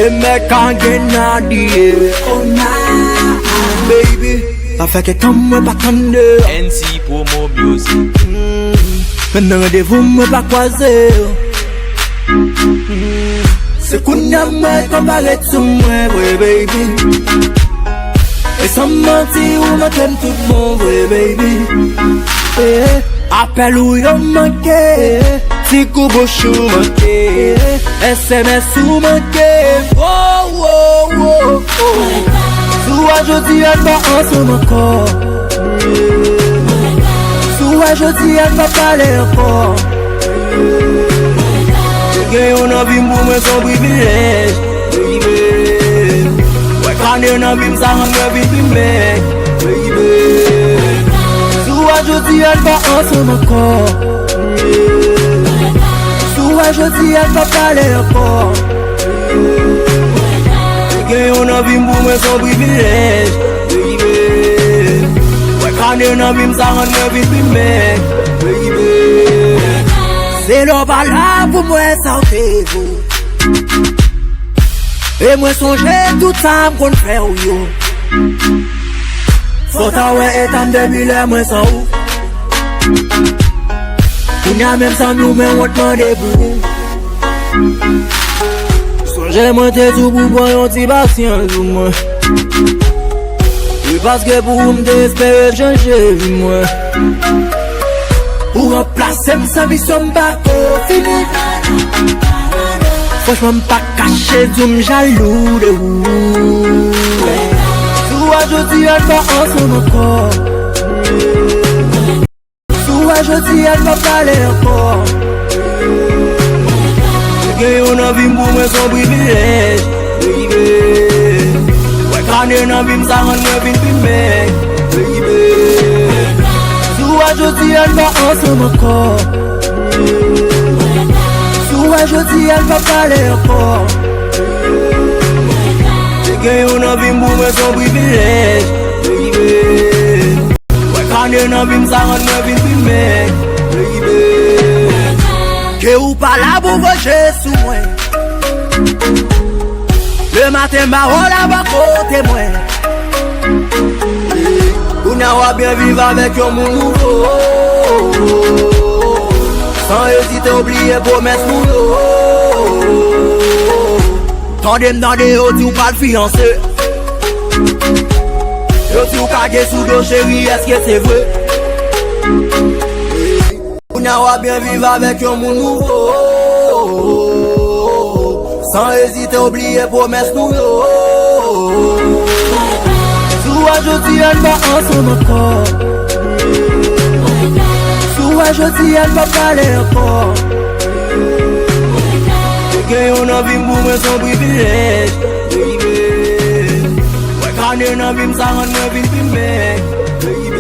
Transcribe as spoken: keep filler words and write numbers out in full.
E mèk a gen nadye. Oh na, baby, pa fè kè tanm mwen pa tande. N C Promo Music. Mm. Men nan randevou mwen pa kwaze. Mm. Se kounye a mwen konn parèt sou mwen vre, baby. E san manti ou montre m tout bon vre, baby. Eh, apèl ou yo manke, ti kou bouch ou manke, S M S ou manke. Oh, oh, oh, oh. Si w wè jodi a n pa ansanm ankò. Si w wè jodi a n pa pale ankò. Te gen yon anvi m pou mwen se yon privilèj, baby. Wè kane nan vi m sa rann mwen vin pi mèg, baby. Si w wè jodi a n pa ansanm ankò. Si w wè jodi a n pa pale ankò. Te gen yon anvi m pou mwen se yon privilèj, baby. Wè kane nan vi m sa rann mwen vin pi mèg, baby. Se lè w pa la pou mwen sa w te vo. E mwen sonje tout sa m konn fè w yo. Fò w ta wè eta m depi lè mwen san ou. Kounye a menm san nou men wont mande pou ou. Sonje mwen te di w pou pran yon ti pasyans pou mwen. Wi, paske pou ou m te espere chanje vi mwen. Ou ranplase m san misyon m pa ko fini. Franchman, m pa kache di w m jalou de ou. Si w wè jodi a n pa ansanm ankò. Si w wè jodi a n pa pale ankò. Te gen yon anvi m pou mwen se yon privilèj, baby. Wè kane nan vi m sa rann mwen vin pi mèg, baby. Si w wè jodi a n pa ansanm ankò. Si w wè jodi a n pa pale ankò. Te gen yon anvi m pou mwen se yon privilèj, baby. Wè kane nan vi m sa rann mwen vin pi mèg, baby. Ke ou pa la pou voye je sou mwen. Le maten m ba w la bò kote mwen. Kounye a w ap byen viv avèk yon moun nouvo. San ezite w bliye pwomès nou yo. Tande m tande yo di w pral fiyanse. Yo di w kage sou do cheri, èske se vre? Kounye a w ap byen viv avèk yon moun nouvo. San ezite w bliye pwomès nou yo. Si w wè jodi a n pa ansanm ankò. Si w wè jodi a n pa pale ankò. Te gen yon anvi m pou mwen se yon privilèj, baby. Wè kane nan vi m sa rann mwen vin pi mèg, baby.